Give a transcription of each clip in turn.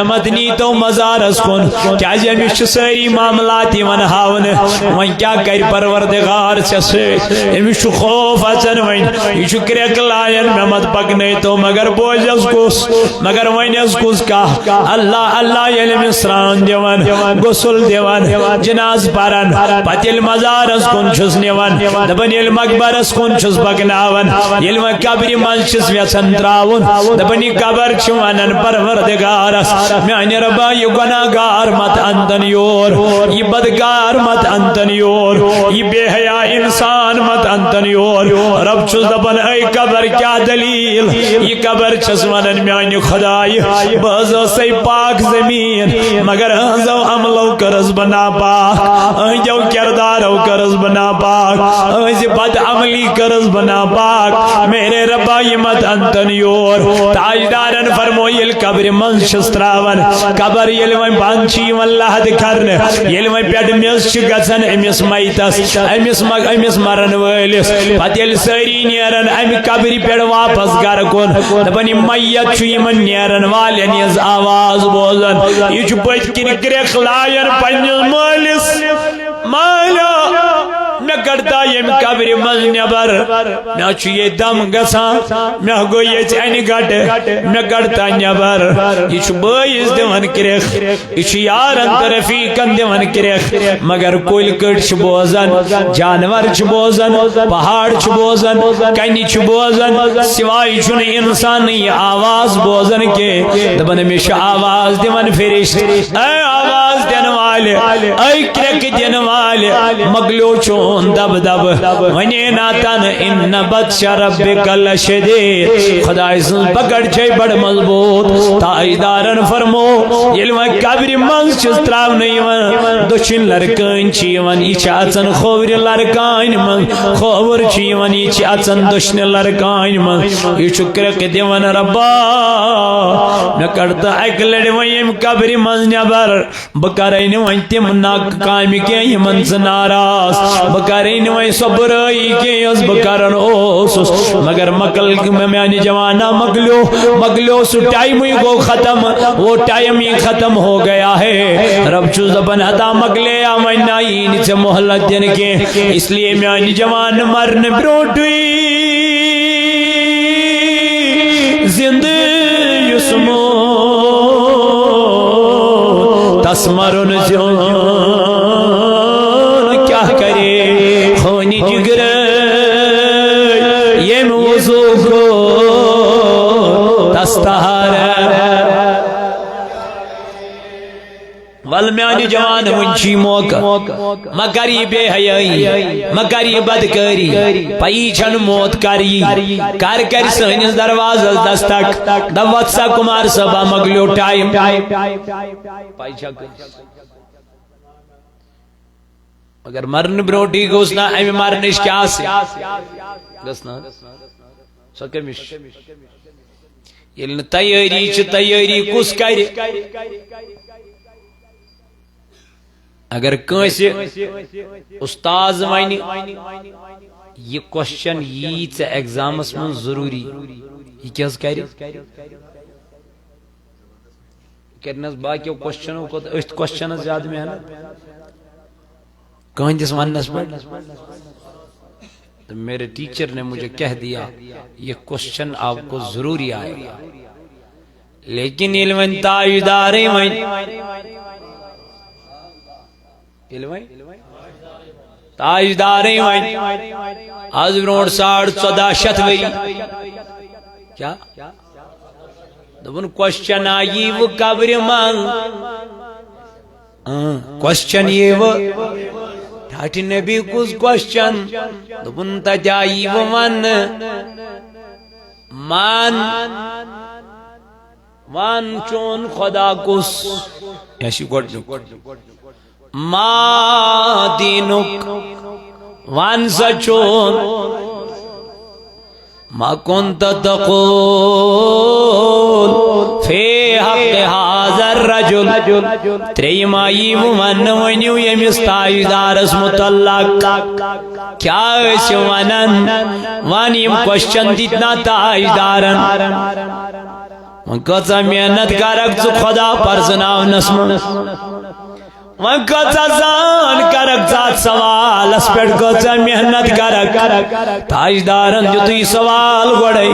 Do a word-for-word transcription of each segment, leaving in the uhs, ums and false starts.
مت نیتو مزارس کُن، کیازِ أمِس چھِ سٲری معاملات یِوان ہاونہٕ۔ وۄنۍ کیٛاہ کرِ پروردگار ژےٚ سۭتۍ؟ أمِس چھُ خوف اژان وۄنۍ، یہِ چھُ کرٛٮ۪کھ لایان، مےٚ مت پکنٲیتو۔ مگر بوزٮ۪س کُس؟ مگر ونٮ۪س کُس کانٛہہ؟ اللہ اللہ ییٚلہِ أمِس سرٛان دِوان، غسل دِوان، جناز پران، پتہٕ ییٚلہِ مزارس کُن چھُس نِوان، دپان ییٚلہِ مقبرس کُن چھُس پکناوان، ییٚلہِ وۄنۍ قبرِ منٛز چھِس یژھان ترٛاوُن، دپان یہِ قبر چھِ ونان پروردگارس، میانہِ ربا، یہِ گۄناہ گار مت انتن یور، یہِ بدکار مت انتن یور، یہِ بے حیا انسان مت انتن یور۔ رب چھُس دپان، اے قبر، کیٛاہ دلیل؟ یہِ قبر چھس ونان، میانہِ خدایہِ، بہٕ حظ ٲسے پاک زمین، مگر أہنٛزو عملو کٔرٕس بہٕ ناپاک، أہنٛدیو کردارو کٔرٕس بہٕ ناپاک، أہنٛزِ بد عملی کٔرٕس بہٕ ناپاک۔ میرے ربا، یہِ مت انتن یور۔ تاجدارن فرمو، ییٚلہِ قبرِ منٛز چھِس ترٛاوان، قبر ییٚلہِ وۄنۍ بنٛد چھِ یِوان لحد کرنہٕ، ییٚلہِ وۄنۍ پٮ۪ٹھ میٚژ چھِ گژھان أمِس میتس، أمِس م-، أمِس مرن وٲلِس، پتہٕ ییٚلہِ سٲری نیران امہِ قبرِ پٮ۪ٹھ واپس گرٕ کُن، دپان، یہِ میت چھُ یِمن نیرن والٮ۪ن ہٕنٛز آواز بوزان۔ یہِ چھُ پٔتۍ کِنۍ کرٛٮ۪کھ لایان پننِس مٲلِس، مٲلِو، مےٚ کڑتا ییٚمہِ قبرِ منٛز نٮ۪بر، مےٚ چھُ ییٚتہِ دم گژھان، مےٚ گوٚو ییٚتہِ انہِ گٹہٕ، مےٚ کڑتا نٮ۪بر۔ یہِ چھُ بٲیِس دِوان کرٛٮ۪کھ۔ یہِ چھُ یارن تہٕ رفیقن دِوان کرٛٮ۪کھ، مگر کُلۍ کٔٹۍ چھِ بوزان، جانور چھِ بوزان، پہاڑ چھِ بوزان، کنہِ چھِ بوزان، سوائے چھُنہٕ انسانٕے یہِ آواز بوزان کینٛہہ۔ دپان، أمِس چھِ آواز دِوان فرشتہٕ، اے آواز دِنہٕ والہِ، اے کرٛٮ۪کہٕ دِنہٕ والہِ، مۄکلیو چون دب دب۔ ونے ناتن ان بطش ربک لشدید، خدائے سٕنٛز پکڑ چھے بڑ مضبوط۔ تاجدارن فرمو، ییٚلہِ وۄنۍ قبرِ منٛز چھِس ترٛاونہٕ یِوان، دٔچھِنۍ لرکٲنۍ چھِ یِوان، یہِ چھِ اژان کھوورِ لرکانہِ منٛز، کھووُر چھُ یِوان، یہِ چھِ اژان دٔچھنہِ لرکانہِ منٛز۔ یہِ چھُ کرٛٮ۪کہٕ دِوان، ربا، مےٚ کڑ تہٕ اکہِ لٹہِ وۄنۍ ییٚمہِ قبرِ منٛز نٮ۪بر۔ بہٕ کرے نہٕ وۄنۍ تِم ناکامہِ کینٛہہ یِمن ژٕ ناراض، بہٕ کرے نہٕ وۄنۍ سۄ بُرٲیی کینٛہہ یۄس بہٕ کران اوسُس، مگر مۄکل، میانہِ جوانا، مۄکلیو، مۄکلیو سُہ ٹایمٕے گوٚو ختم، وہ ٹائم ہی ختم ہو گیا ہے۔ رب چھُس دپان، ہتا مۄکلے یا وۄنۍ، نہ یی نہٕ ژےٚ مۄہلت دِنہٕ کینٛہہ، اس لیے میانہِ جوان مرنہٕ برونٛٹھٕے زندٕ یُس موٗد، تس مرُن زیُن کیٛاہ کرے؟ خوٗنہِ جگرٕ ییٚمۍ وضوٗ کوٚر، تس طہارت۔ ول میانہِ جوان، وُنہِ چھی موقع۔ مہ کر یہِ بے حیٲیی، مہ کر یہِ بدکٲری۔ پَیی چھَنہٕ موت کر یی، کر کرِ سٲنِس دروازس دستک۔ دپ وَتھ سا کُمار صٲبا، مۄکلیو ٹایم۔ پَے چھا کٲنٛسہِ؟ مگر مرنہٕ برونٛٹھٕے گوٚژھ نا اَمہِ مرنٕچ کیٛاہ آسٕنۍ؟ گٔژھ نا؟ سۄ کٔمِس چھِ؟ ییٚلہِ نہٕ تیٲری چھِ، تیٲری کُس کرِ؟ اگر کٲنٛسہِ استاد ونہِ، یہِ کوسچن یی ژےٚ ایگزامس منٛز ضروٗری، یہِ کیٛاہ حظ کرِ؟ کرنس باقیو کوسچنو کھۄتہٕ أتھۍ کوسچنس زیادٕ محنت۔ کٕہٕنٛدِس وننس پٮ۪ٹھ۔ تو میرے ٹیچر نے مجھے کہہ دیا، یہ کوسچن آپ کو ضروری آئے گا۔ لیکن ییٚلہِ وۄنۍ تاجدارٕے وۄنۍ، ییٚلہِ وۄنۍ تاجدارٕے وۄنۍ، از برونٛٹھ ساڑ ژۄداہ شیٚتھ ؤری، کیٛاہ؟ دوٚپُن، کوسچن آیی وۄنۍ قبرِ منٛز۔ اۭں، کوسچن یی وۄنۍ۔ ٹھاٹھِ نبی کُس کوسچن؟ دوٚپُن، تتہِ آیی وۄنۍ وننہٕ۔ مان، وَن چون خدا کُس؟ یہِ چھُ گۄڈٕنیُک۔ ما دینک، وَن سا چون۔ ما کنت تقول فی حق هذا الرجل۔ ترٛیٚیِم آیی وۄنۍ وَننہٕ، ؤنِو ییٚمِس تاجدارس متعلق کیٛاہ ٲسِو وَنان؟ وَن یِم کوسچن دِتۍ نا تاجدارن۔ وۄنۍ کۭژاہ محنت کرکھ ژٕ خدا پرزناونس منٛز؟ وۄنۍ کۭژاہ زان کرکھ ژٕ اتھ سوالس پٮ۪ٹھ؟ کۭژاہ محنت کرکھ؟ تاجدارن دیُتُے سوال گۄڈے،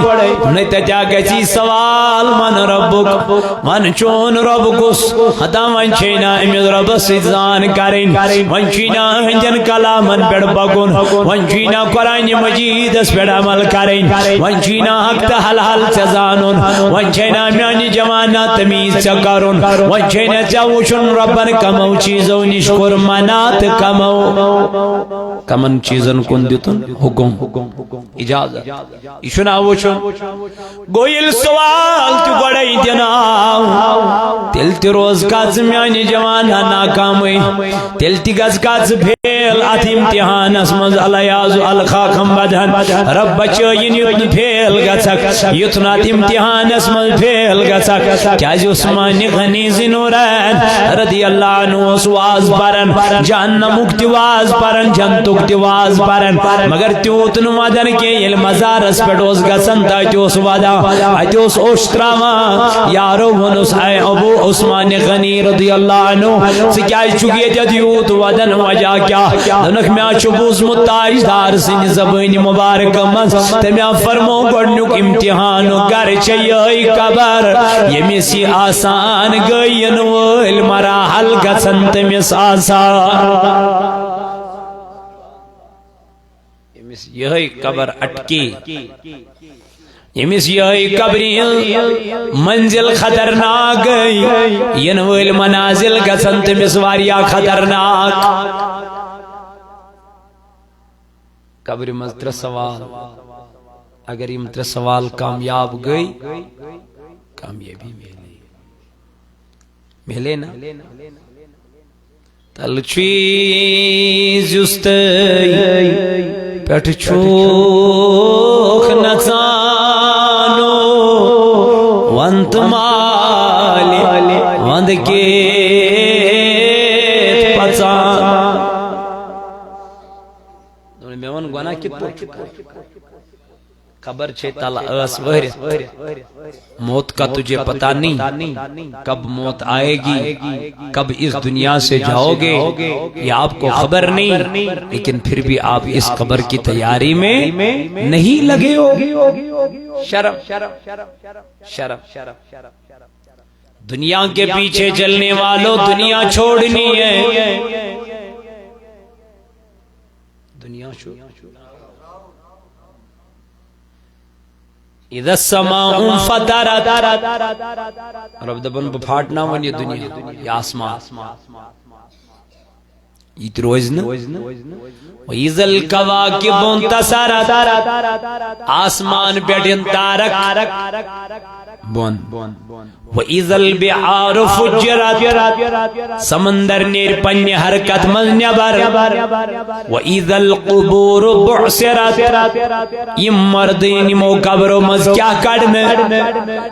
نہ تتیا گژھی سوال، من ربک؟ ون چون رب کُس؟ ہتا وۄنۍ چھے نہ أمِس ربس سۭتۍ زان کرٕنۍ، وۄنۍ چھُے نہ أہنٛدٮ۪ن کلامن پٮ۪ٹھ پکُن، وۄنۍ چھُے نہ قرآن مجیدس پٮ۪ٹھ عمل کرٕنۍ، وۄنۍ چھُے نہ حق تہٕ حلال ژےٚ زانُن، وۄنۍ چھے نہ میانہِ جوانہ تمیٖز ژےٚ کرُن، وۄنۍ چھے نہ ژےٚ وٕچھُن ربن کمو چیٖزو نِش کوٚر منع تہٕ کمو، کمن چیٖزن کُن دیُتُن حُکم، اجازت۔ یہِ چھُنہ وٕچھُن۔ گوٚو ییٚلہِ سوال تہِ گۄڈَے دِنہٕ آو، تیٚلہِ تہِ روز کَتھ میٛانہِ جوانہ ناکامٕے۔ تیٚلہِ تہِ گژھ کَتھ فیل اَتھ اِمتِحانَس منٛز۔ العیاذ الخاکم بدن۔ رب بچٲیِن یُتھ نہٕ فیل گژھکھ، یُتھ نہٕ اَتھ اِمتِحانَس منٛز فیل گژھکھ۔ کیٛازِ عثمان غنی ذی نورین رضی اللہ عنہ اوس واز پران، جہنمُک تہِ واز پران، جنتُک تہِ واز پران، مگر تیوٗت نہٕ ودان کینٛہہ۔ ییٚلہِ مزارس پٮ۪ٹھ اوس گژھان تہٕ اتہِ اوس ودان، اتہِ اوس اوٚش تراوان۔ یارو ووٚنُس، "اے ابو عثمان غنی رضی اللہ عنہ، ژٕ کیازِ چھُکھ ییٚتٮ۪تھ یوٗت ودان؟ وجہ کیٛاہ؟" دوٚپنکھ، "مےٚ چھُ بوٗزمُت تاجدار سٕنٛدِ زبٲنہِ مبارکہٕ منٛز، تٔمۍ آو فرمو گۄڈنیُک امتحان، گرِ چھےٚ یِہوٚے قبر، ییٚمِس یہِ آسان گٔے، یِنہٕ وٲلۍ مراحل گژھن تٔمِس آسان۔" ییٚمِس یِہوٚے قبر اٹکی، ییٚمِس یِہوٚے قبرِ ہٕنٛز منزل خطرناک گٔے، یِنہٕ وٲلۍ منازل گژھن تٔمِس واریاہ خطرناک۔ قبرِ منٛز ترٛےٚ سوال، اگر یِم ترٛےٚ سوال کامیاب گٔے، کامیٲبی میلے۔ میلے نا؟ تل چھُے زیُستَے پٮ۪ٹھ چھُکھ نژانو، وَن تہٕ مالہِ وَندٕ کِتھ پَژان۔ دوٚپُن، مےٚ وَن گۄناہ کِتھ پٲٹھۍ چھُ کرُن؟ قبر چھے تلہ ٲس وہرِتھ۔ موت کا تجھے پتہ نہیں، کب موت آئے گی، کب اس دنیا سے جاؤ گے، یہ آپ کو خبر نہیں، لیکن پھر بھی آپ اس قبر کی تیاری میں نہیں لگے ہو۔ شرم، شرم۔ دنیا کے پیچھے چلنے والوں، دنیا چھوڑنی ہے۔ دنیا چھو۔ اذا السماء انفطرت۔ رب دپان، بہٕ پھاٹناوَن یہِ دنیا، یہِ آسمان۔ یہِ تہِ روزِ نہٕ۔ واذا الکواکب انتثرت۔ آسمان پٮ۪ٹھ یِن تارک بۄن۔ وَإِذَا الْبِحَارُ فُجِّرَتْ۔ سمندر نیرِ پننہِ حرکت منٛز نٮ۪بر۔ وَإِذَا الْقُبُورُ بُعْثِرَتْ۔ یِم مردٕ یِن یِمو قبرو منٛز کیٛاہ کڑنہٕ؟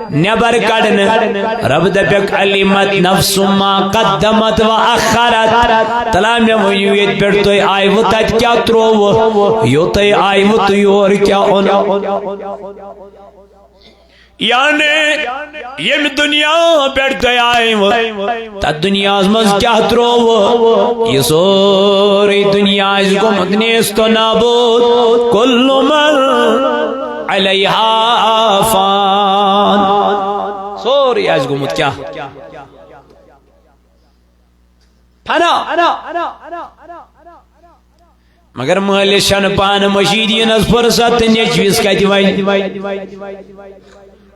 نٮ۪بر کڑنہٕ۔ رب دپیکھ، عَلِمَتْ نَفْسٌ مَا قَدَّمَتْ وَأَخَّرَتْ۔ تلا مےٚ ؤنِو ییٚتہِ پٮ۪ٹھ تُہۍ آیوٕ، تتہِ کیٛاہ ترٛووٕ؟ یوٚتُے آیوٕ تہٕ یور کیٛاہ اوٚن؟ یعنی، ییٚمہِ دُنیا پٮ۪ٹھ تُہۍ آیوٕ، تتھ دُنیاہس منٛز کیٛاہ ترٛووٕ؟ یہِ سورُے دُنیا آسہِ گوٚمُت نیست و نابود۔ کُلُّ مَنْ عَلَیْہا فان۔ سورُے آسہِ گوٚمُت کیٛاہ؟ فنا۔ مگر مٲلِس چھنہٕ پانہٕ مٔشیٖد یِنس فرصت تہٕ نیٚچوِس کتہِ وَنہِ؟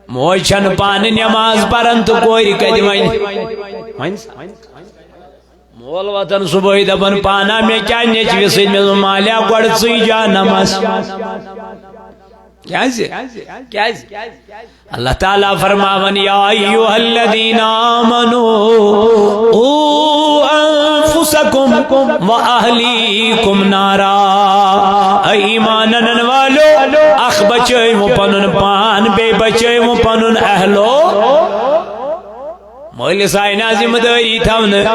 موج چھنہٕ پانہٕ نٮ۪ماز پران تہٕ کورِ کتہِ وَنہِ؟ وۄنۍ مول وۄتھان صبحٲے دپان، "پانا مےٚ کیٛاہ نیٚچوِس سۭتۍ؟" مےٚ دوٚپ، "مالیہ، گۄڈٕ ژٕے جہنمس۔" کیٛازِ؟ کیٛازِ؟ اللہ تعالیٰ فرماوان، "یا ایھا الذین آمنوا قوا انفسکم و اہلیکم نارا۔" اے ایمان انن والو، اکھ بچٲیِو پنُن پان، بیٚیہِ بچٲیِو پنُن اہلو۔ مٲلِس آیہِ نا ذمہٕ دٲری تھاونہٕ،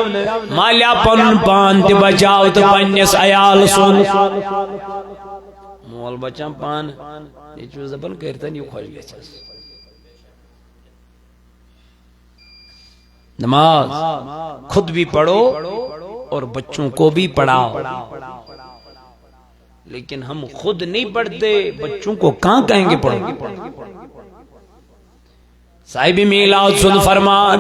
مالیہ پنُن پان تہِ بچاو تہٕ پننِس عیال سُنٛد۔ مول بچان پانہٕ، یہِ چھُ دپان کٔرتن یہِ خۄش گژھٮ۪س۔ نماز خود بھی پڑھو اور بچوں کو بھی پڑھاؤ، لیکن ہم خود نہیں پڑھتے، بچوں کو کہاں کہیں گے پڑھو؟ صاحب میلاد سن فرمان،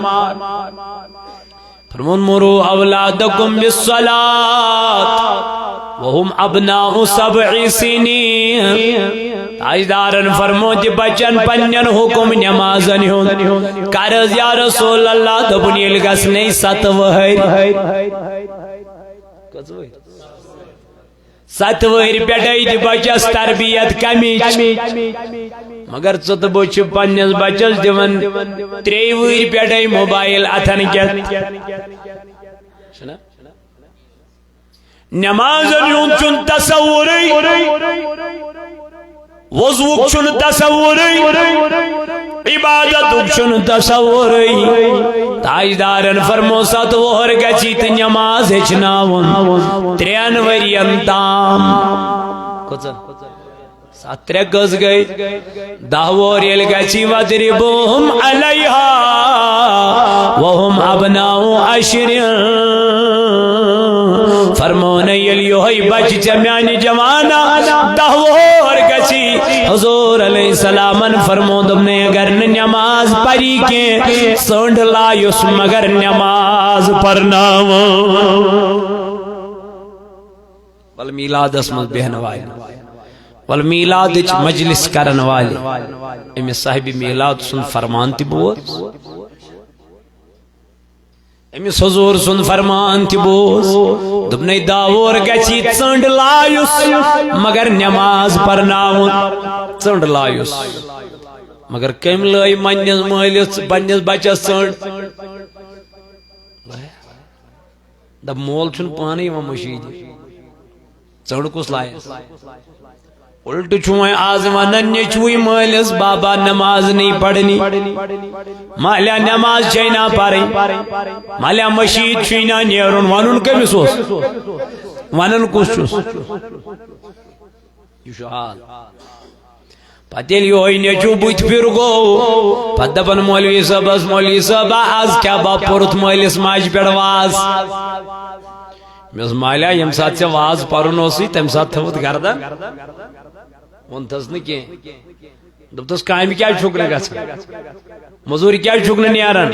فرمون: "مروا اولادکم بالصلاۃ وهم ابناء سبع سنین۔" تاجدارن فرمو تہِ بچن پننٮ۪ن حکم نمازن ہُنٛد۔ کر حض یا رسول اللہ؟ دوٚپُن، ییٚلہِ گژھنَے ستہٕ وٕہٕرۍ۔ کٔژ وٕہٕرۍ؟ ستہٕ وٕہٕرۍ پٮ۪ٹھَے دِ بچس تربیت کمِچ۔ مگر ژٕ تہٕ بہٕ چھِ پننِس بچس دِوان ترٛیٚیہِ وٕہٕرۍ پٮ۪ٹھَے موبایل اتھن کٮ۪تھ۔ چھُنہ؟ نمازن ہُنٛد چھُنہٕ تصورٕے، وضوُک چھُنہٕ تصورٕے، عبادتُک چھُنہٕ تصورٕے۔ تاجدارن فرمو، ستہٕ وُہُر گژھی تہٕ نماز ہیٚچھناوُن ترٛٮ۪ن ؤرین تام۔ کۭژاہ؟ ستھ ترٛےٚ کٔژ گٔے؟ دَہ وُہُر ییٚلہِ گژھی، "وَاضْرِبُوهُمْ عَلَيْهَا وَهُمْ أَبْنَاءُ عَشْرٍ۔" فرمونے ییٚلہِ یِہوٚے بچہِ ژےٚ میانہِ جوانا دَہ وُہُر گژھی، حضور علیہ السلامن فرمو، دوٚپنے، اگر نہٕ نماز پری کینٛہہ، ژٔنٛڈ لایُس مگر نماز پرناوان۔ ول میلادس منٛز بیہن والہِ، ول میلادٕچ مجلس کرن والہِ، أمِس صاحبِ میلاد سُنٛد فرمان تہِ بوز، أمِس حضور سُنٛد فرمان تہِ بوز۔ دوٚپنَے، داوور گژھِ ژٔنٛڈ لایُس، مگر نماز پرناوُن۔ ژٔنٛڈ لایُس، مگر کٔمۍ لٲے پننِس مٲلِس، پننِس بچس ژٔنٛڈ؟ دپ، مول چھُنہٕ پانہٕ یِوان مٔشیٖدِ، ژٔنٛڈ کُس لایَس؟ الٹہٕ چھُ وۄنۍ آز ونان نیٚچوٕے مٲلِس، بابا نماز نہیں پڑھنی، مالیا نماز چھے نا پرٕنۍ، مالیا مٔشیٖد چھُے نا نیرُن۔ ونُن کٔمِس اوس؟ ونان کُس چھُس؟ یہِ چھُ حال۔ پتہٕ ییٚلہِ یِہوٚے نیٚچوٗ بٕتھِ پھِر گوٚو، پتہٕ دَپان مولوی صٲبس، "مولوی صٲبا، از کیٛاہ با پوٚرُتھ مٲلِس ماجہِ پٮ۪ٹھ واز؟" مےٚ اوس مالیٰ، ییٚمہِ ساتہٕ ژےٚ واز پَرُن اوسُے، تَمہِ ساتہٕ تھٲوٕتھ گردن، ووٚنتھَس نہٕ کینٛہہ۔ دوٚپتَس، "کامہِ کیٛازِ چھُکھ نہٕ گژھان؟ مٔزوٗرِ کیٛازِ چھُکھ نہٕ نیران؟"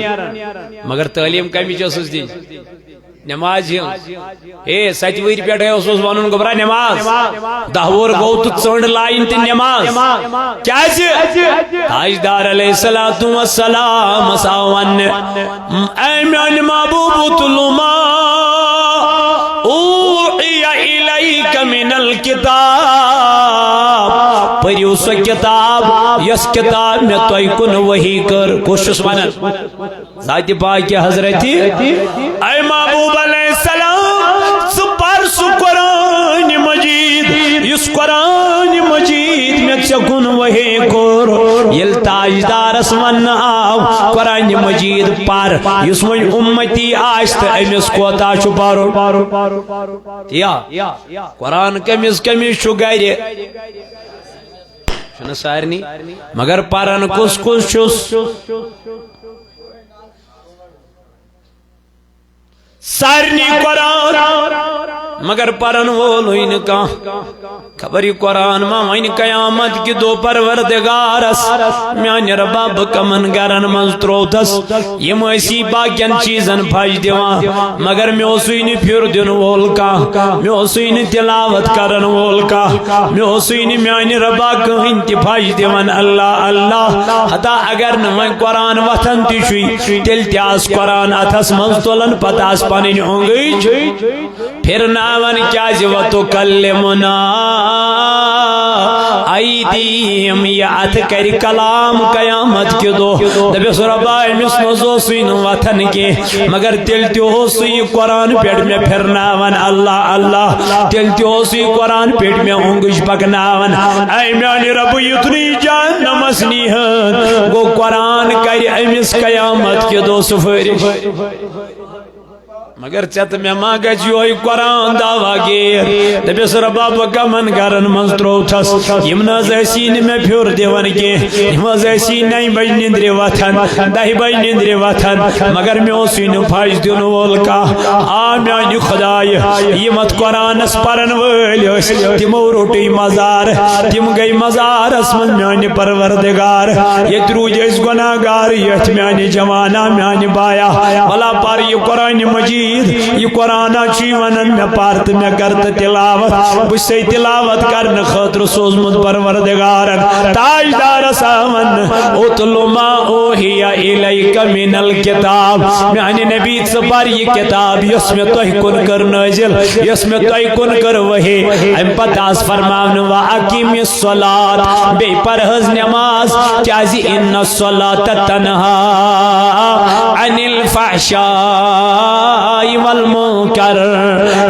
مگر تعلیٖم کَمِچ ٲسٕس دِنۍ؟ نماز ہٕنٛز۔ ہے، ستہِ وٕہٕرۍ پٮ۪ٹھَے اوسُس وَنُن، گوٚبرا، نماز۔ دَہ وُہُر گوٚو تہٕ ژٔنٛڈ لایِن تہِ نماز۔ کیٛازِ؟ تاجدار علیہ الصلوۃ والسلامس آو وننہٕ، اے میانہِ محبوٗبہٕ، اتل ما اوحی الیک من الکتاب، پٔرِو سۄ کتاب، یۄس کتاب مےٚ تۄہہِ کُن وحی کٔر۔ کُس چھُس ونان؟ ذاتِ پاکِ حضرتِ۔ اے محبوب علیہ السلام، ژٕ پر سُہ قرآن مجید، یُس قرآن مجید مےٚ ژےٚ کُن وحی کوٚر۔ ییٚلہِ تاجدارس وننہٕ آو، قرآن مجید پر، یُس وۄنۍ اُمتی آسہِ تہٕ أمِس کوتاہ چھُ پرُن؟ یا قرآن کٔمِس کٔمِس چھُ گرِ؟ چھُنہٕ سارنٕے، مگر پران کُس کُس چھُس؟ سارنٕے قرآن، مگر پرن وولُے نہٕ کانٛہہ۔ خبر یہِ قرآن ما وَنہِ قیامت کہِ دۄہ پروردگارس، میانہِ ربا، بہٕ کمن گرن منٛز ترووتھس؟ یِم ٲسی باقین چیزن پھش دِوان، مگر مےٚ اوسُے نہٕ پھِر دِنہٕ وول کانٛہہ، مےٚ اوسُے نہٕ تلاوت کرن وول کانٛہہ، مےٚ اوسُے نہٕ میانہِ ربا کٕہٕنۍ تہِ پھش دِوان۔ اللہ اللہ، ہتا اگر نہٕ وۄنۍ قرآن وۄتھان تہِ چھُے، تیٚلہِ تہِ آس قرآن اتھس منٛز تُلان، پتہٕ آس پنٕنۍ اونگٕج پھرناوان۔ کیازِ؟ وتکلمنا ایدیہم، یہِ اتھٕ کرِ کلام قیامت کہِ دۄہ۔ دپیس، ربا، أمِس منٛز اوسُے نہٕ وۄتھان کینٛہہ، مگر تیٚلہِ تہِ اوسُے یہِ قرآن پٮ۪ٹھ مےٚ پھرناوان۔ اللہ اللہ، تیٚلہِ تہِ اوسُے یہِ قرآن پٮ۪ٹھ مےٚ اونگٕج پکناوان۔ اے میانہِ ربہٕ، یُتھ نہٕ یہِ جہنمس نیہن، گوٚو قرآن کرِ أمِس قیامت کہِ دۄہ سفٲرِش۔ مگر ژےٚ تہٕ مےٚ ما گژھِ یِہوٚے قرآن دعویٰ گیر؟ دٔپِس، "رۄبا، بہٕ کمن گرن منٛز ترٛووتھس؟ یِم نہٕ حظ ٲسی نہٕ مےٚ پھیُر دِوان کینٛہہ، یِم حظ ٲسی نَیہِ بجہِ نِندرِ وۄتھان، دَہہِ بجہِ نِندرِ وۄتھان، مگر مےٚ اوسُے نہٕ پھش دِنہٕ وول کانٛہہ۔ آ میانہِ خدایہِ، یِم اتھ قرآنس پرن وٲلۍ ٲسۍ، تِمو روٚٹُے مزار، تِم گٔے مزارس منٛز میانہِ پروردگار۔ ییٚتہِ روٗدۍ أسۍ گۄناہ گار، یتھ میانہِ جوانا، میانہِ بایا، ولا پر یہِ قرآن مجید، یہِ قرآنا چھُے ونان، مےٚ پر تہٕ مےٚ کر تہٕ تلاوت۔ بہٕ چھُسے تلاوت کرنہٕ خٲطرٕ سوٗزمُت پروردگارن۔" تاجدارس آو وننہٕ، "اتل ما اوحی الیک من الکتاب"، میانہِ نبی، ژٕ پر یہِ کتاب یۄس مےٚ تۄہہِ کُن کٔر نٲزِل، یۄس مےٚ تۄہہِ کُن کٔر وحی۔ امہِ پتہٕ آس فرماونہٕ، "و اقیم الصلاۃ"، بیٚیہِ پر حظ نماز، کیازِ، "ان الصلاۃ تنہا عن الفحشاء والمنکر"،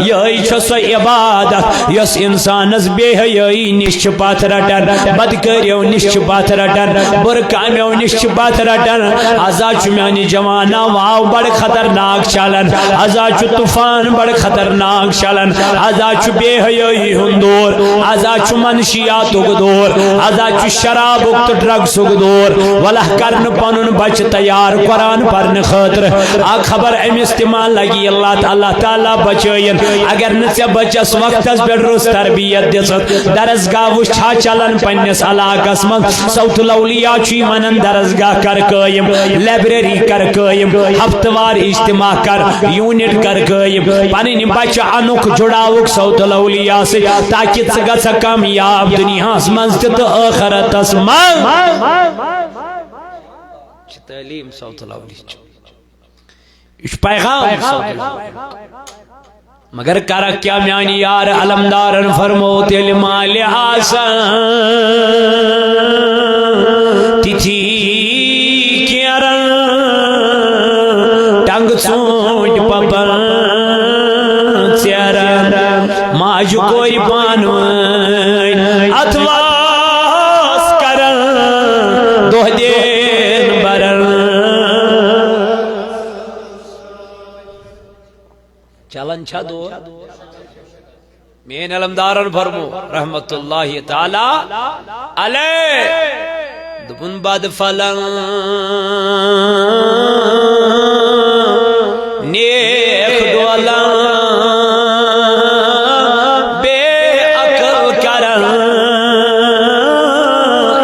یہے چھِ سۄ عبادت یۄس انسانس بے حیٲیی نِش چھِ پتھ رٹان، بدکٲریو نِش چھِ پتھ رٹان، بُرٕ کامیو نِش چھِ پتھ رٹان۔ از چھُ میانہِ جوانا واو بڑٕ خطرناک چلان، از چھُ طوفان بڑٕ خطرناک چلان، از چھُ بے حیٲیی ہُنٛد دور، از چھُ منشیاتُک دور، از چھُ شرابُک تہٕ ڈرگسُک دور۔ ولہ کرنہٕ پنُن بچہٕ تیار قرآن پرنہٕ خٲطرٕ۔ اکھ خبر أمِس تہِ ما لگہِ لت، اللہ تعالیٰ بچٲیِن۔ اگر نہٕ ژےٚ بچس وقتس پٮ۪ٹھ رٕژ تربیت دِژٕتھ، درسگاہ وٕچھ چھا چلان پننِس علاقس منٛز؟ صوت الاولیاء چھُے ونان درسگاہ کر قٲیِم، لائبریری کر قٲیِم، ہفتہٕ وار اجتماع کر، یونٹ کر قٲیِم، پنٕنۍ بچہٕ انُکھ جُڑاوُکھ صوت الاولیاء سۭتۍ، تاکہِ ژٕ گژھکھ کامیاب دُنیاہس منٛز تہِ تہٕ ٲخرتس منٛز۔ چھِ تعلیٖم صوت الاولیاء چھِ۔ یہِ چھُ پیغام صوت الاولیاء۔ مگر کرکھ کیا میانی یار علمدارن فرمو تیل مال آسن تتھی کیرن ٹنگ ژونٹ پپن ژیرن ماجو کوئی پانوین اتواس کرن دوہ دین برن۔ چلان چھا دور؟ مین علمدارن فرمو رحمت اللہ تعالی علیہ، دوٚپُن بد پھلن نیک ڈولن بے عقل کرن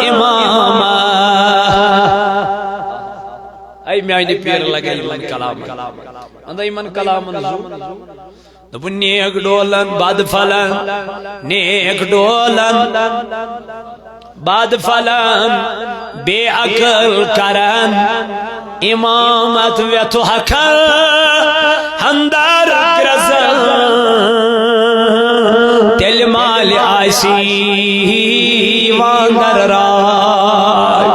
امام۔ اے میانہِ پیر لگے یِمن کلامن، وندا یِمن کلامن زُو۔ دوٚپُن نیک ڈولن بد پھلن، نیک ڈولن بد پھلن، بے عقل کرن امامت ویتھو حقن ہندار گرزن، تیٚلہِ مالہِ آسی وانگر راے۔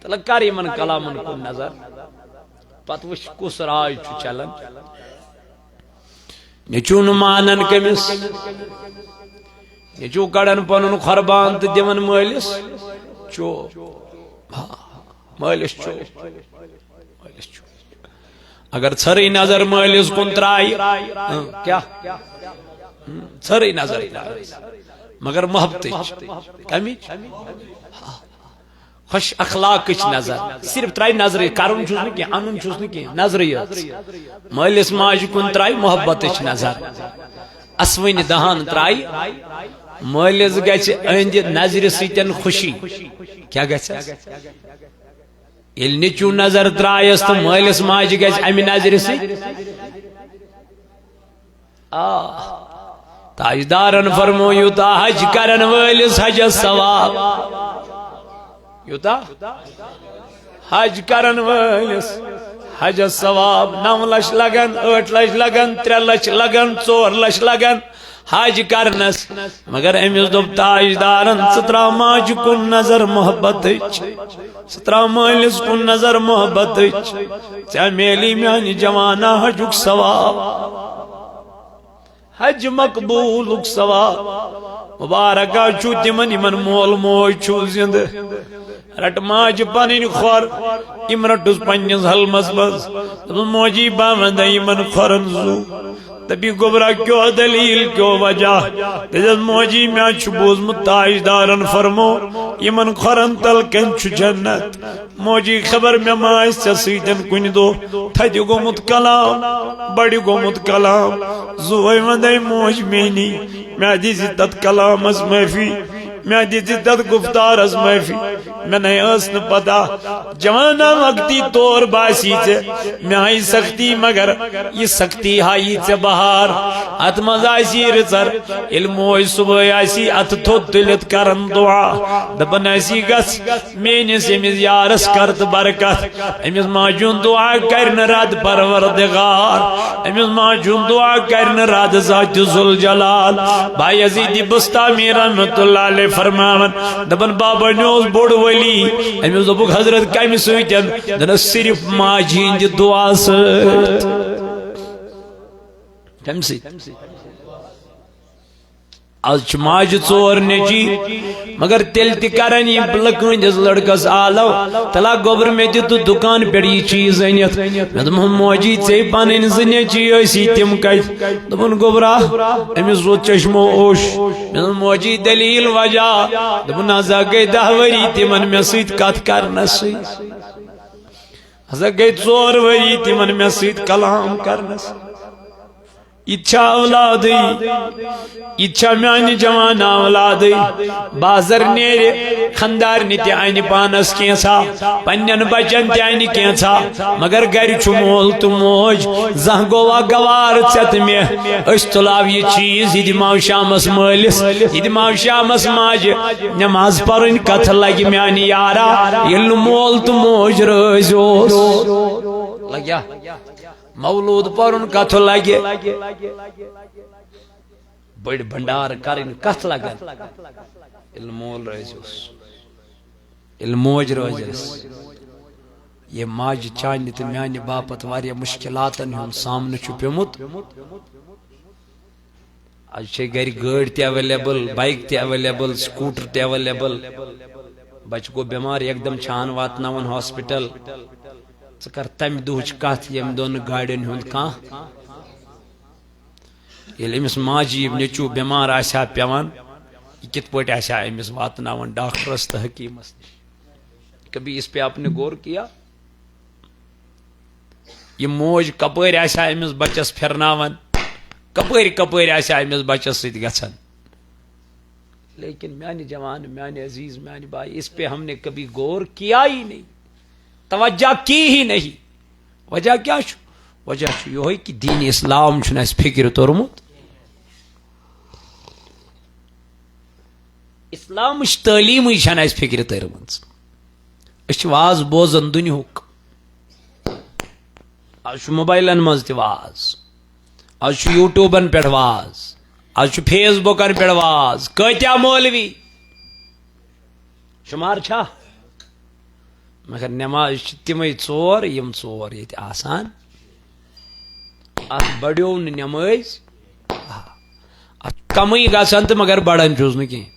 تلہٕ کر یِمن کلامن کُن نظر، پتہٕ وٕچھ کُس راے چھُ چلان۔ نیٚچوٗ نہٕ مانان کٔمِس، نیٚچوٗ کڑان پنُن قربان تہٕ دِوان مٲلِس چوب۔ ہا، مٲلِس چوب، مٲلِس چوب۔ اگر ژھرٕے نظر مٲلِس کُن ترایہِ، ہاں، کیٛاہ؟ ہم، ژھرٕے نظر ترایہِ، مگر محبتٕچ۔ کمِچ؟ خۄش اخلاقٕچ نظر، صرف ترٛایہِ نظرٕے، کرُن چھُس نہٕ کینٛہہ، اَنُن چھُس نہٕ کینٛہہ، نظرٕے یٲژ۔ مٲلِس ماجہِ کُن ترٛایہِ محبتٕچ نظر، اَسوٕنہِ دَہَن ترٛایہِ، مٲلِس گژھِ أہٕنٛدِ نظرِ سۭتۍ خوشی۔ کیٛاہ گژھٮ۪س؟ ییٚلہِ نیٚچوٗ نظر ترٛایَس تہٕ مٲلِس ماجہِ گژھِ اَمہِ نظرِ سۭتۍ۔ آ، تاجدارن فرمو، یوٗتاہ حج کرن وٲلِس حجس ثواب، یوٗتاہ حج کرن وٲلِس حجس ثواب، نو لچھ لگن، ٲٹھ لچھ لگن، ترٛےٚ لچھ لگن، ژور لچھ لگن حج کرنس۔ مگر أمِس دوٚپ تاجدارن، ژٕ ترٛاو ماجہِ کُن نظر محبتٕچ، ژٕ ترٛاو مٲلِس کُن نظر محبتٕچ، ژےٚ میلی میانہِ جوانا حجُک ثواب۔ حج مقبولُک ثواب۔ مبارکہ چھُ تِمن، یِمن مول موج چھُ زِندٕ۔ رٹ ماجہِ پنٕنۍ کھۄر، یِم رٔٹٕس پننِس حلمس منٛز۔ دوٚپُن، موجی، بہٕ ونہٕ یِمن کھۄرن زُو۔ دپی، گوٚبرا، کیٛاہ دلیل، کیٛاہ وجہ؟ دپیس، موجی، مےٚ چھُ بوٗزمُت تاجدارن فرمو، یِمن کھۄرن تل کنہِ چھُ جنت۔ موجی، خبر مےٚ ما آسہِ ژےٚ سۭتۍ کُنہِ دۄہ تھدِ گوٚمُت کلام، بڑِ گوٚمُت کلام۔ زُوے وندے موج میٛٲنی، مےٚ دِژ تتھ کلامس معٲفی، مےٚ دِژ تتھ گفتارس معٲفی۔ مےٚ نے ٲس نہٕ پتہ، جوانا وقتی طور باسی ژےٚ مےٚ آیہِ سختی، مگر یہِ سختی ہایی ژےٚ بہار۔ اتھ منٛز آسی رٕژر، ییٚلہِ موج صبحٲے آسی اتھٕ تھوٚد تُلِتھ کران دعا، دپان آسی، گژھ میٲنِس أمِس یارس کر تہٕ برکت، أمِس ماجہِ ہُنٛد دعا کرِ نہٕ رد پروردگار، أمِس ماجہِ ہُنٛد دعا کرِ نہٕ رد ذات ذوالجلال۔ بایزید بسطامی رحمتہ اللہ علیہ فرماوان، دپان، بابا، مےٚ اوس بوٚڑ ولی، أمِس دوٚپُکھ، حضرت، کمہِ سۭتۍ؟ دپان، صرف ماجہِ ہٕنٛدِ دعا سۭتۍ۔ کمہِ سۭتۍ؟ از چھِ ماجہِ ژور نیٚچی، مگر تیٚلہِ تہِ کرن یِم لٔکہٕ ہٕنٛدِس لڑکس آلو، تلا گوٚبر، مےٚ دِ تہٕ دُکان پٮ۪ٹھ یہِ چیٖز أنِتھ۔ مےٚ دوٚپمَس، موجی، ژےٚ پنٕنۍ زٕ نیٚچی ٲسی، تِم کتہِ؟ دوٚپُن، گوٚبرا، أمِس ووت چشمو اوٚش۔ مےٚ دوٚپُن، موجی، دٔلیٖل وجہ؟ دوٚپُن، نہ حظ، گٔے دَہ ؤری تِمن مےٚ سۭتۍ کتھ کرنس سۭتۍ۔ ہسا گٔے ژور ؤری تِمن مےٚ سۭتۍ کلام کرنس۔ یہِ تہِ چھا اولادٕے؟ یہِ تہِ چھا میانہِ جوان اولادٕے؟ بازر نیرِ، خندارنہِ تہِ انہِ پانس کینژھا، پننٮ۪ن بچن تہِ انہِ کینژھا، مگر گرِ چھُ مول تہٕ موج۔ زانٛہہ گوٚوا گوارٕ ژےٚ تہٕ مےٚ؟ أسۍ تُلاو یہِ چیٖز، یہِ دِماو شامس مٲلِس، یہِ دِماو شامس ماجہِ۔ نماز پرٕنۍ کتھٕ لگہِ میانہِ یارا، ییٚلہِ نہٕ مول تہٕ موج رٲزۍ اوس۔ لگیا؟ مولود پرُن کتھٕ لگہِ؟ بٔڑۍ بنڈار کرٕنۍ کتھ لگن؟ ییٚلہِ مول رٲزۍ اوس، ییٚلہِ موج رٲزۍ ٲس۔ یہِ ماجہِ چانہِ تہٕ میانہِ باپتھ واریاہ مشکلاتن ہُنٛد سامنہٕ چھُ پیومُت۔ از چھے گرِ گٲڑۍ تہِ اویلیبل، بائیک تہِ اویلیبل، سکوٹر تہِ اویلیبل۔ بچہٕ گوٚو بٮ۪مار، یکدم چھان واتناوان ہاسپٹل۔ ژٕ کر تمہِ دُہٕچ کتھ، ییٚمہِ دۄہ نہٕ گاڑٮ۪ن ہُنٛد کانٛہہ، ییٚلہِ أمِس ماجہِ یہِ نیٚچوٗ بٮ۪مار آسہِ ہا پٮ۪وان، یہِ کِتھ پٲٹھۍ آسہِ ہا أمِس واتناوان ڈاکٹرس تہٕ حکیٖمس نِش؟ کبھی اس پہ آپ نے غور کیا؟ یہِ موج کپٲرۍ آسہِ ہا أمِس بچس پھِرناوان، کپٲرۍ کپٲرۍ آسہِ ہا أمِس بچس سۭتۍ گژھان؟ لیکن میانہِ جوان، میانہِ عزیز، میانہِ بھائی، اس پہ ہم نے کبھی غور کیا ہی نہیں، توجہ کی ہی نہیں۔ وجہ کیا چھُ؟ وجہ چھُ یِہوٚے کہِ دین اسلام چھُنہٕ اَسہِ فِکرِ توٚرمُت۔ اسلامٕچ تعلیٖمٕے چھَنہٕ اَسہِ فِکرِ تٔرمٕژ۔ أسۍ چھِ واز بوزان دُنیہُک۔ از چھُ موبایلن منٛز تہِ واز، از چھُ یوٗٹیوٗبن پٮ۪ٹھ واز، از چھُ فیس بُکن پٮ۪ٹھ واز۔ کۭتیاہ مولوی؟ شُمار چھا؟ مگر نماز چھِ تِمے ژور، یِم ژور ییٚتہِ آسان۔ اتھ بڑیو نہٕ نمٲز۔ اتھ چھُ کمٕے گژھان تہٕ مگر بڑان چھُس نہٕ کینٛہہ۔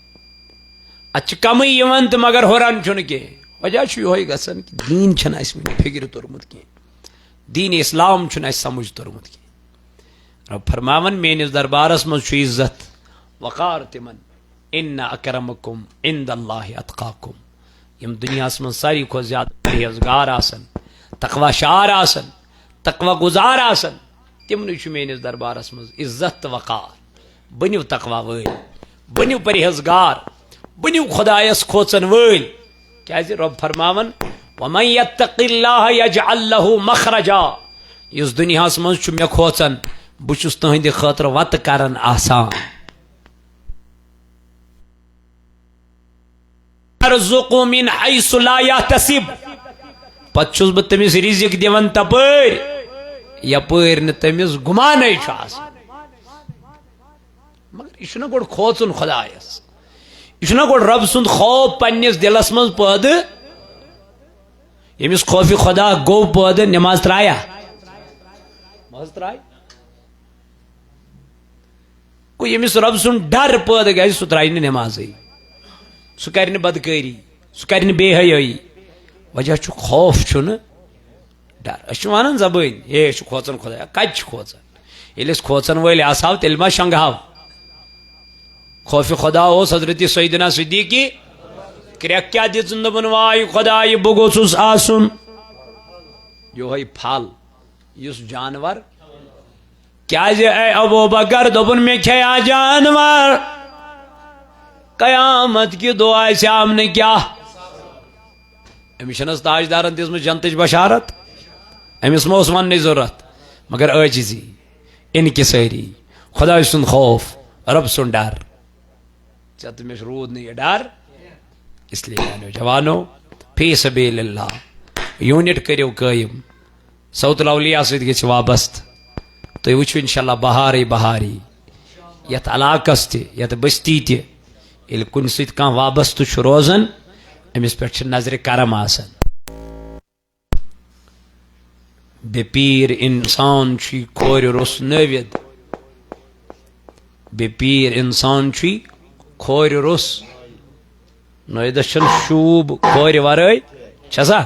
اتھ چھِ کمٕے یِوان تہٕ مگر ہُران چھُنہٕ کینٛہہ۔ وجہ چھُ یِہوٚے گژھان کہِ دیٖن چھُنہٕ اَسہِ وٕنہِ فِکرِ توٚرمُت کینٛہہ۔ دیٖن اسلام چھُنہٕ اَسہِ سمجھ توٚرمُت کینٛہہ۔ رب فرماوان، میٲنِس دربارس منٛز چھُ عزت، وقار تِمن۔ ان اکرمکم عند اللہ اتقاکم۔ یِم دُنیاہس منٛز ساروی کھۄتہٕ زیادٕ پرہیزگار آسن، تقوی شعار آسن، تقوی گزار آسن، تِمنٕے چھُ میٲنِس دربارس منٛز عزت تہٕ وقار۔ بٔنِو تقوی وٲلۍ، بٔنِو پرہیزگار، بٔنِو خۄدایس کھوژن وٲلۍ۔ کیازِ رب فرماوان، ومن یتق اللہ یجعل لہ مخرجا۔ یُس دُنیاہس منٛز چھُ مےٚ کھوژان، بہٕ چھُس تُہنٛدِ خٲطرٕ وتہٕ کران آسان۔ یرزق من حیث لا یحتسب۔ پتہٕ چھُس بہٕ تٔمِس رزق دِوان تپٲرۍ، یپٲرۍ نہٕ تٔمِس گُمانٕے چھُ آسان۔ مگر یہِ چھُنہ گۄڈٕ کھوژُن خۄدایس، یہِ چھُنہ گۄڈٕ رۄب سُنٛد خوف پننِس دِلس منٛز پٲدٕ۔ ییٚمِس خوفِ خۄدا گوٚو پٲدٕ، نماز ترٛایہ؟ نماز ترٛایہِ۔ گوٚو، ییٚمِس رۄب سُنٛد ڈر پٲدٕ گژھِ، سُہ ترٛایہِ نہٕ نمازٕے، سُہ کرِ نہٕ بدکٲری۔ سُہ کرِ نہٕ بے حیٲیی۔ وجہ چھُ خوف، چھُنہٕ ڈر۔ أسۍ چھِ وَنان زبٲنۍ، "ہے، أسۍ چھِ کھوژان خۄدایا۔" کَتہِ چھِ کھوژان؟ ییٚلہِ أسۍ کھوژان وٲلۍ آسہو، تیٚلہِ ما شۄنٛگہو؟ خوفِ خۄدا اوس حضرت سیدنا صدیقی کرٛٮ۪کھ کیٛاہ دِژٕن؟ دوٚپُن، "واے خۄدایہِ، بہٕ گوٚژھُس آسُن یِہوٚے پھل، یُس جانور۔" کیٛازِ اے ابو بکر؟ دوٚپُن، "مےٚ کھیٚیا جانور؟ قیامت کہِ دۄہ آسہِ آمنہٕ کیٛاہ؟" أمِس چھَنہٕ حظ تاجدارن دِژمٕژ جنتٕچ بشارت؟ أمِس ما اوس وننٕچ ضروٗرت؟ مگر عٲجزی، انکسٲری، خۄداے سُنٛد خوف، رۄب سُنٛد ڈر۔ ژےٚ تہٕ مےٚ روٗد نہٕ یہِ ڈر۔ اس لیے میانیو جوانو، فی سبیل اللہ، یوٗنٹ کٔرِو قٲیِم۔ صوت الاولیاء سۭتۍ گٔژھِو وابستہٕ۔ تُہۍ وٕچھِو انشاءاللہ بہارٕے بہاری یتھ علاقس تہِ، یتھ بستی تہِ۔ ییٚلہِ کُنہِ سۭتۍ کانٛہہ وابستہٕ چھُ روزان، أمِس پٮ۪ٹھ چھِ نظرِ کرم آسان۔ بے پیر انسان چھُے کھورِ روٚس نٲوِد۔ بے پیر انسان چھُے کھورِ روٚس۔ نٲوِدس چھُنہٕ شوٗب کھورِ ورٲے، چھا سا؟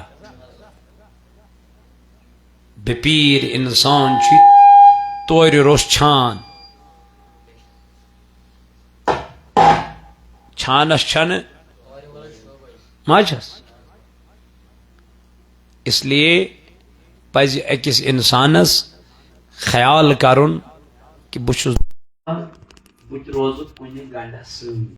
بے پیر انسان چھُے تورِ روٚس چھان۔ چھانس چھنہٕ، ما چھس؟ اس لیے پزِ أکِس انسانس خیال کرُن کہِ بہٕ چھُس، بہٕ تہِ روزٕ کُنہِ گنڈس سۭتۍ۔